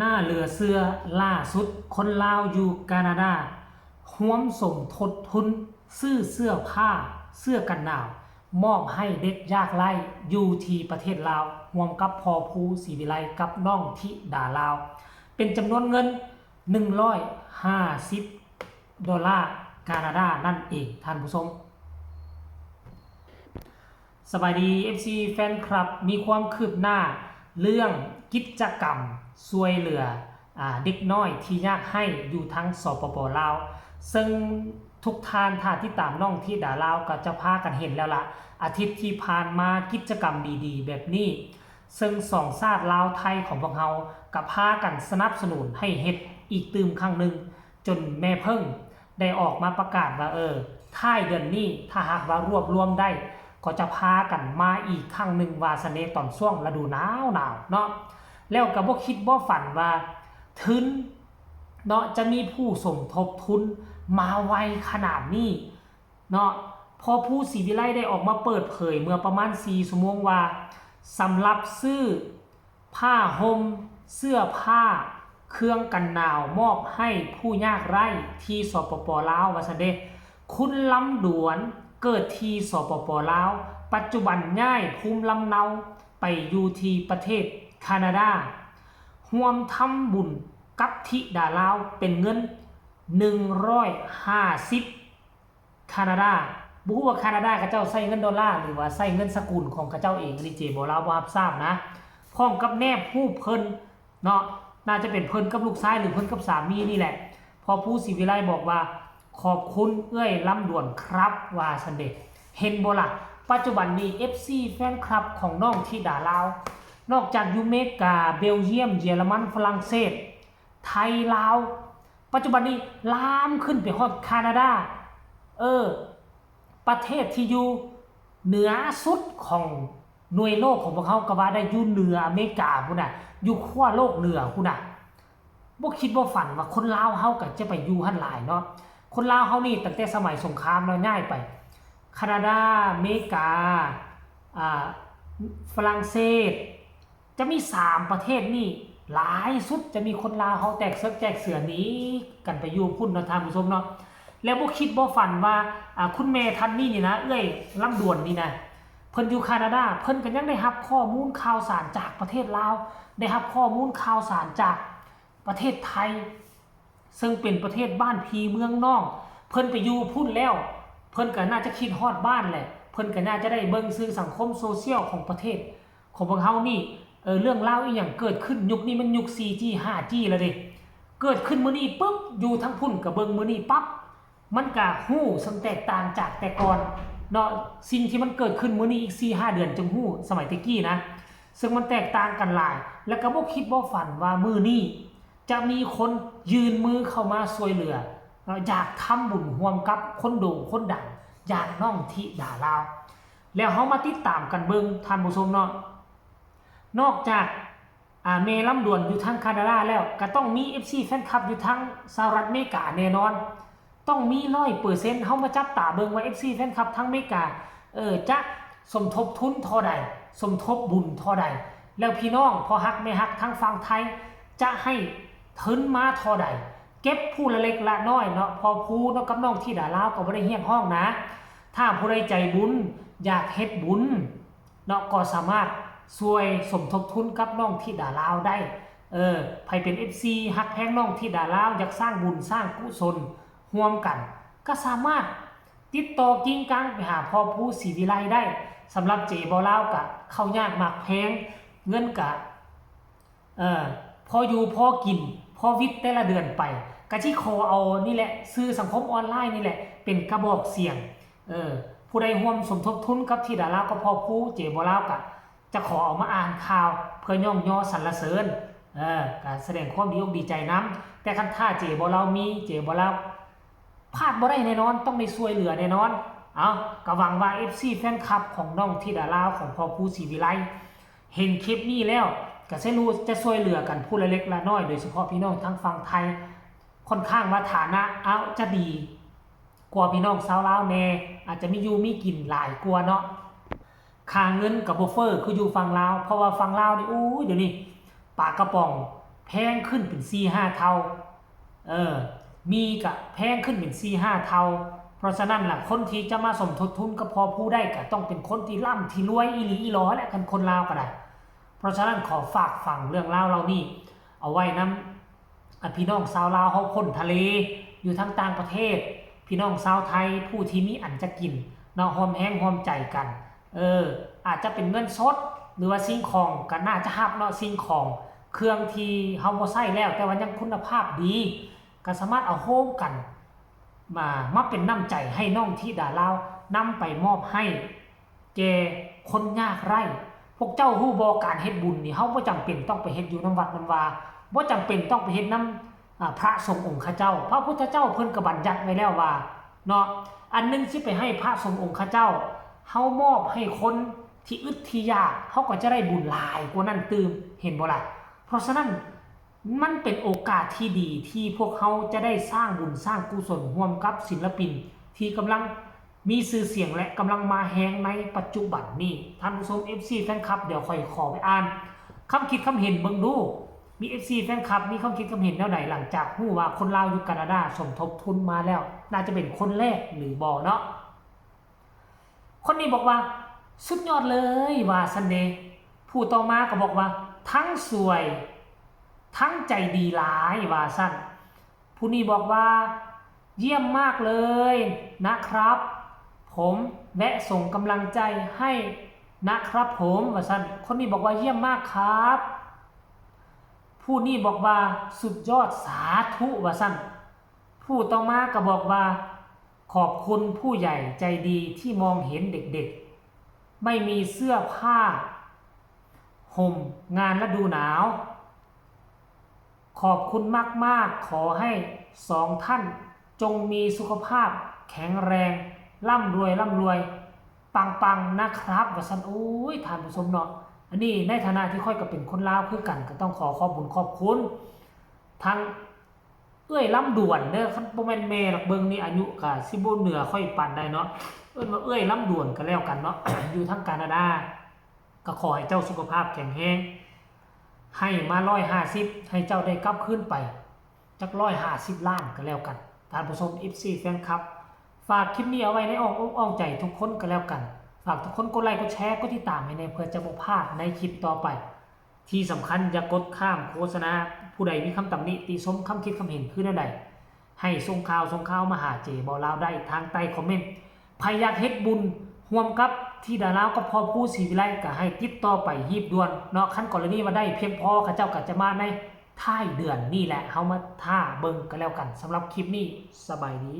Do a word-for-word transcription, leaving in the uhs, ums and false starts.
น่าเหลือเชื่อ ล่าสุดคนลาวอยู่แคนาดา ร่วมสมทบทุนซื้อเสื้อผ้า เสื้อกันหนาว มอบให้เด็กยากไร้อยู่ที่ประเทศลาว ร่วมกับพ่อภูศรีวิไลกับน้องธิดาลาว เป็นจำนวนเงิน หนึ่งร้อยห้าสิบ ดอลลาร์แคนาดานั่นเองท่านผู้ชม สบายดี เอฟซี แฟนคลับ มีความคืบหน้าเรื่องกิจกรรมช่วยเหลืออ่าเด็กน้อยที่ยากไร้อยู่ทาง สปป ลาว ซึ่งทุกท่านถ้าติดตามน้องธิดาลาวก็จะพากันเห็นแล้วละ อาทิตย์ที่ผ่านมากิจกรรมดีๆ แบบนี้ ซึ่งสองชาติลาวไทยของพวกเราก็พากันสนับสนุนให้เฮ็ดอีกตื่มครั้งหนึ่ง จนแม่เพิ่งได้ออกมาประกาศว่า เออ ท้ายเดือนนี้ถ้าหากว่ารวบรวมได้ ก็จะพากันมาอีกครั้งหนึ่งว่าซั้นเดะ ตอนช่วงฤดูหนาวหนาวเนาะ แล้วก็บ่คิดบ่ฝันว่าทุนเนาะ จะมีผู้สมทบทุนมาไวขนาดนี้เนาะ พ่อภูศรีวิไลได้ออกมาเปิดเผยเมื่อประมาณสี่ชั่วโมงว่า สำหรับซื้อผ้าห่ม เสื้อผ้า เครื่องกันหนาวมอบให้ผู้ยากไร้ที่ สปป ลาว ว่าซั้นเดะ คุณลำดวนเกิดที่ สปป ลาว ปัจจุบันย้ายภูมิลำเนาไปอยู่ที่ประเทศแคนาดา ร่วมทำบุญกับธิดาลาวเป็นเงิน หนึ่งร้อยห้าสิบ แคนาดา บ่ฮู้ว่าแคนาดาเขาเจ้าใช้เงินดอลลาร์ หรือว่าใช้เงินสกุลของเขาเจ้าเอง อันนี้เจ๊บ่าวลาวบ่รับทราบนะ พร้อมกับแนบรูปเพิ่นเนาะ น่าจะเป็นเพิ่นกับลูกชาย หรือเพิ่นกับสามีนี่แหละ พ่อภูศรีวิไลบอกว่า ขอบคุณเอื้อยลำดวนครับ ว่าซั้นเดะ เห็นบ่ล่ะ ปัจจุบันนี้ เอฟซี แฟนคลับของน้องธิดาลาว นอกจากอยู่อเมริกา เบลเยียม เยอรมัน ฝรั่งเศส ไทย ลาว ปัจจุบันนี้ลามขึ้นไปฮอดแคนาดา เออ ประเทศที่อยู่เหนือสุดของหน่วยโลกของพวกเขาก็ว่าได้ อยู่เหนืออเมริกาพุ้นน่ะ อยู่ขั้วโลกเหนือพุ้นน่ะ บ่คิดบ่ฝันว่าคนลาวเฮาก็จะไปอยู่หั่นหลายเนาะ คนลาวเฮานี่ตั้งแต่สมัยสงครามเนาะ ย้ายไปแคนาดา อเมริกา อ่า ฝรั่งเศส จะมีสามประเทศนี่หลายสุด จะมีคนลาวเฮาแตกเซิกแตกเสื้อหนีกันไปอยู่พุ้นเนาะท่านผู้ชมเนาะ แล้วบ่คิดบ่ฝันว่า อ่า คุณแม่ท่านนี้นี่นะ เอื้อยลำดวนนี่นะ เพิ่นอยู่แคนาดา เพิ่นก็ยังได้รับข้อมูลข่าวสารจากประเทศลาว ได้รับข้อมูลข่าวสารจากประเทศไทย ซึ่งเป็นประเทศบ้านพี่เมืองน้อง เพิ่นไปอยู่พุ้นแล้ว เพิ่นก็น่าจะคิดฮอดบ้านแหละ เพิ่นก็น่าจะได้เบิ่งสื่อสังคมโซเชียลของประเทศของพวกเฮานี่ เออ เรื่องราวอีหยังเกิดขึ้น ยุคนี้มันยุค สี่จี ห้าจี แล้วเด้ เกิดขึ้นมื้อนี้ปุ๊บ อยู่ทางพุ้นก็เบิ่งมื้อนี้ปั๊บ มันก็ฮู้ซึ่งแตกต่างจากแต่ก่อนเนาะ สิ่งที่มันเกิดขึ้นมื้อนี้อีก สี่ห้า เดือนจึงฮู้ สมัยแต่กี้นะ ซึ่งมันแตกต่างกันหลาย แล้วก็บ่คิดบ่ฝันว่ามื้อนี้ จะมีคนยื่นมือเข้ามาช่วยเหลือเนาะ อยากทำบุญร่วมกับคนโด่งคนดัง อย่างน้องธิดาลาว แล้วเฮามาติดตามกันเบิ่งท่านผู้ชมเนาะ นอกจาก อ่า แม่ลำดวนอยู่ทางแคนาดาแล้ว ก็ต้องมี เอฟซี แฟนคลับอยู่ทางสหรัฐอเมริกาแน่นอน ต้องมีร้อยเปอร์เซ็นต์ เฮามาจับตาเบิ่งว่า เอฟซี แฟนคลับทางอเมริกา เออ จะสมทบทุนเท่าใด สมทบบุญเท่าใด แล้วพี่น้องพ่อฮักแม่ฮักทางฝั่งไทย จะให้ทุนมาเท่าใด เก็บผู้ละเล็กละน้อยเนาะ พ่อภูเนาะกับน้องธิดาลาวก็บ่ได้เรียกร้องนะ ถ้าผู้ใดใจบุญอยากเฮ็ดบุญเนาะ ก็สามารถช่วยสมทบทุนกับน้องธิดาลาวได้ เออ ไผเป็น เอฟซี ฮักแพงน้องธิดาลาว อยากสร้างบุญสร้างกุศลร่วมกัน ก็สามารถติดต่อกิ่งกลางไปหาพ่อภูศรีวิไลได้ สำหรับเจ๊บ่าวลาวก็เข้ายากหมากแพง เงินก็ เออ พออยู่พอกิน พอวิดแต่ละเดือนไป ก็สิขอเอานี่แหละ สื่อสังคมออนไลน์นี่แหละ เป็นกระบอกเสียง เออ ผู้ใดร่วมสมทบทุนกับธิดาลาวกับพ่อภู เจ๊บ่าวลาวก็จะขอเอามาอ่านข่าวเพื่อย่องยอสรรเสริญ เออ ก็แสดงความดีอกดีใจนำ แต่คันถ้าเจ๊บ่าวลาวมี เจ๊บ่าวลาวพลาดบ่ได้แน่นอน ต้องได้ช่วยเหลือแน่นอน เอา ก็หวังว่า เอฟซี แฟนคลับของน้องธิดาลาวของพ่อภูศรีวิไล เห็นคลิปนี้แล้วก็สิรู้จะช่วยเหลือกันผู้ละเล็กละน้อย โดยเฉพาะพี่น้องทางฝั่งไทย ค่อนข้างว่าฐานะ เอา จะดีกว่าพี่น้องชาวลาวแน่ อาจจะมีอยู่มีกินหลายกว่าเนาะ ค่าเงินก็บ่เฟ้อคืออยู่ฝั่งลาว เพราะว่าฝั่งลาวนี่ โอ้ย เดี๋ยวนี้ปลากระป๋อง แพงขึ้นเป็นสี่ห้าเท่า เออ มีกะแพงขึ้นเป็นสี่ห้าเท่า เพราะฉะนั้นล่ะ คนที่จะมาสมทบทุนกับพ่อภูได้กะต้องเป็นคนที่ร่ำที่รวยอีหลีอีหลอและกันคนลาวก็ได้ เพราะฉะนั้นขอฝากฝังเรื่องราวเหล่านี้ เอาไว้นำอ่ะพี่น้องชาวลาวเฮาพ้นทะเล อยู่ทางต่างประเทศ พี่น้องชาวไทยผู้ที่มีอันจะกินเนาะ ร่วมแฮงร่วมใจกัน เออ อาจจะเป็นเงินสด หรือว่าสิ่งของก็น่าจะฮับเนาะ สิ่งของเครื่องที่เฮาบ่ใช้แล้ว แต่ว่ายังคุณภาพดี ก็สามารถเอาโฮมกัน มามาเป็นน้ำใจให้น้องธิดาลาว นำไปมอบให้แก่คนยากไร้ พวกเจ้าฮู้บ่ การเฮ็ดบุญนี่เฮาบ่จำเป็นต้องไปเฮ็ดอยู่นำวัดนำวา บ่จำเป็นต้องไปเฮ็ดนำอ่าพระสงฆ์องค์ข้าเจ้า พระพุทธเจ้าเพิ่นก็บัญญัติไว้แล้วว่าเนาะ อันหนึ่งสิไปให้พระสงฆ์องค์ข้าเจ้า เฮามอบให้คนที่อึดที่ยาก เฮาก็จะได้บุญหลายกว่านั้นตื่ม เห็นบ่ล่ะ เพราะฉะนั้น มันเป็นโอกาสที่ดีที่พวกเฮาจะได้สร้างบุญสร้างกุศลร่วมกับศิลปินที่กำลังมีชื่อเสียงและกำลังมาแฮงในปัจจุบันนี้ ท่านผู้ชม เอฟซี แฟนคลับ เดี๋ยวข้อยขอไปอ่านคำคิดคำเห็นเบิ่งดู มี เอฟซี แฟนคลับ มีคำคิดคำเห็นแนวใด หลังจากฮู้ว่าคนลาวอยู่แคนาดาสมทบทุนมาแล้ว น่าจะเป็นคนแรกหรือบ่เนาะ คนนี้บอกว่า สุดยอดเลย ว่าซั่นเด้ ผู้ต่อมาก็บอกว่า ทั้งสวย ทั้งใจดีหลาย ว่าซั่น ผู้นี้บอกว่า เยี่ยมมากเลยนะครับ ผมแวะส่งกำลังใจให้นะครับผม ว่าซั่น คนนี้บอกว่า เยี่ยมมากครับ ผู้นี้บอกว่า สุดยอด สาธุ ว่าซั่น ผู้ต่อมาก็บอกว่า ขอบคุณผู้ใหญ่ใจดีที่มองเห็นเด็กๆ ไม่มีเสื้อผ้าห่มงานฤดูหนาว ขอบคุณมากๆ ขอให้สองท่านจงมีสุขภาพแข็งแรง ร่ำรวย ร่ำรวย ปังๆ นะครับ ว่าซั่น โอ้ย ท่านผู้ชมเนาะ อันนี้ในฐานะที่ข้อยก็เป็นคนลาวคือกัน ก็ต้องขอขอบบุญขอบคุณ ทั้งเอื้อยลำดวนเด้อ คันบ่แม่นแม่ดอก เบิ่งนี่อายุก็สิบ่เหนือข้อยปานใดเนาะ เอิ้นว่าเอื้อยลำดวนก็แล้วกันเนาะ อยู่ทางแคนาดา ก็ขอให้เจ้าสุขภาพแข็งแรง ให้มาร้อยห้าสิบ ให้เจ้าได้กลับคืนไปจักร้อยห้าสิบล้านก็แล้วกัน ท่านผู้ชม เอฟซี แฟนคลับ ฝากคลิปนี้เอาไว้ในอ้อมอกอ้อมใจทุกคนก็แล้วกัน ฝากทุกคนกดไลค์กดแชร์กดติดตามให้แน่ เพื่อจะบ่พลาดในคลิปต่อไป ที่สำคัญอย่ากดข้ามโฆษณา ผู้ใดมีคำตำหนิติชม คำคิดคำเห็นคือแนวใด ให้ส่งข่าวส่งข่าวมาหาเจบ่าวลาวได้ทางใต้คอมเมนต์ ไผอยากเฮ็ดบุญร่วมกับธิดาลาวกับพ่อภูศรีวิไลก็ให้ติดต่อไปฮีบด่วนเนาะ คันกรณีว่าได้เพียงพอ เขาเจ้าก็จะมาในท้ายเดือนนี้แหละ เฮามาท่าเบิ่งกันแล้วกัน สำหรับคลิปนี้ สบายดี